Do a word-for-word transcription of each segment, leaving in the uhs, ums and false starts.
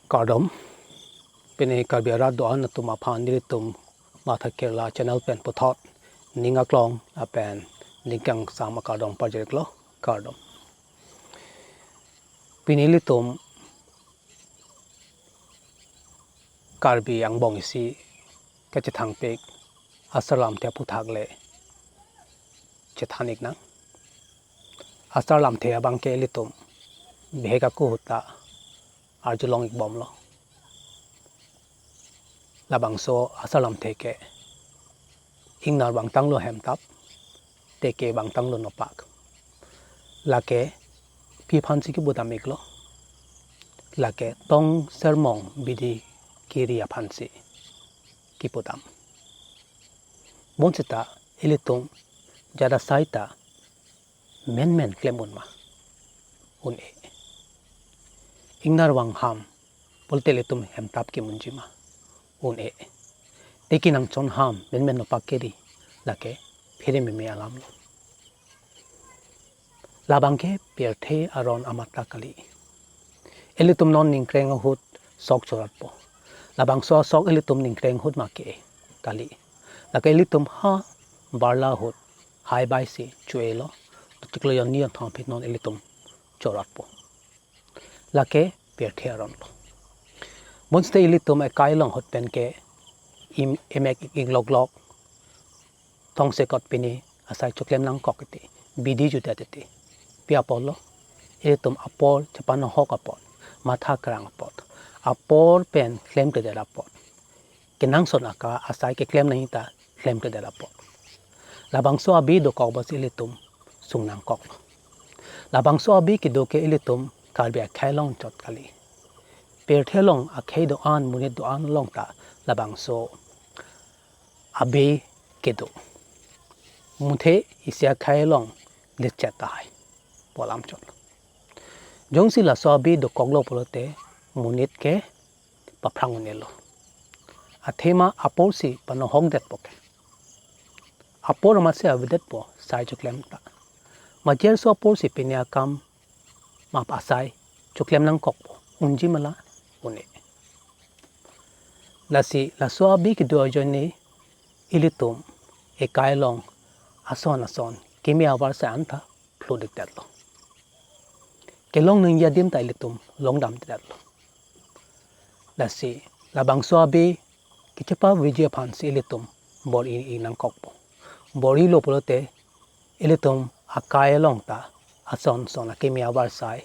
Kardom, pini Karbi arat do-an atum aphan nelitum Matha Kerala channel pen puthot ning aklong lapen ning kangsam akardom pajirlo, kardom. Pini ilitum Karbi angbong isi kachethangpik asar lamthe aphuthak le chethan iknang. Asar lamthe abang ke ilitum bihek ako ahut ta arjulong ikbomlo. Labangso asar lamthe ke ingnar abang tanglo hemtap, teke abang tanglo nopak. Lake pi aphansi kipudam iklo? Lake tong sermong bidi kiri aphansi kipudam. Bonsita ilitum jada asai ta menmen klem un ma? Un-e. Ingnar abang ham pulote ilitum hemtap kimunji ma? Un-e. Teke nangchon ham menmen nopak kiri, lake phere meme alamlo. Labang ke pirthe aron amat ta kali. Ilitum non ningkreng ahut sok choratpo. Labangso asok ilitum ningkreng ahut ma ke kali. Lake ilitum ha barla ahut hai bai si cho-elo, chiklo jonni jonthom aphi non ilitum choratpo. Lake pirthe aronlo. Bonsita ilitum ekai along ahut pen ke im-, emek ik-, ikloklok, thongsekot pini asai choklem nangkok iti, bidi juda titi. Pi apotlo? Ilitum apor chepanohok apot, matha kerang apot, apor pen klemkledet apot, kenangsot aka asai keklem nangji ta klemkledet apot. Labangso abi dokok bas ilitum sung nangkok. Labangso abi kedo ke ilitum Karbi akhei along chot kali. Pirthe along akhei do-an, monit do-an along ta labangso abi kedo. Muthe isi akhei along lechet tahai pu alam chot. Jongsi laso abi dokoklo pulote monit ke paphrang un-elo. Athema apor si panohokdetpo ke. Apor amatsi avedetpo sai choklem ta. Majirso apor si pini akam map asai choklem nangkokpo, unji ma la? Un-e. Lasi laso abi kedo ajoine ilitum ekai along ason ason keme avar asai anta phludikdetlo. Kelong nangji adim ta ilitum longdamdetlo. Lasi labangso abi kechepaviji aphansi ilitum bor-i nangkokpo. Bor-ilo pulote ilitum akai along ta ason ason akeme avar asai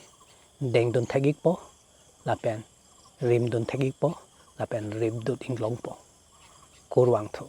dengdun thek ikpo, lapen rimdun thek ikpo, lapen ripdun inglongpo. Kurvangthu.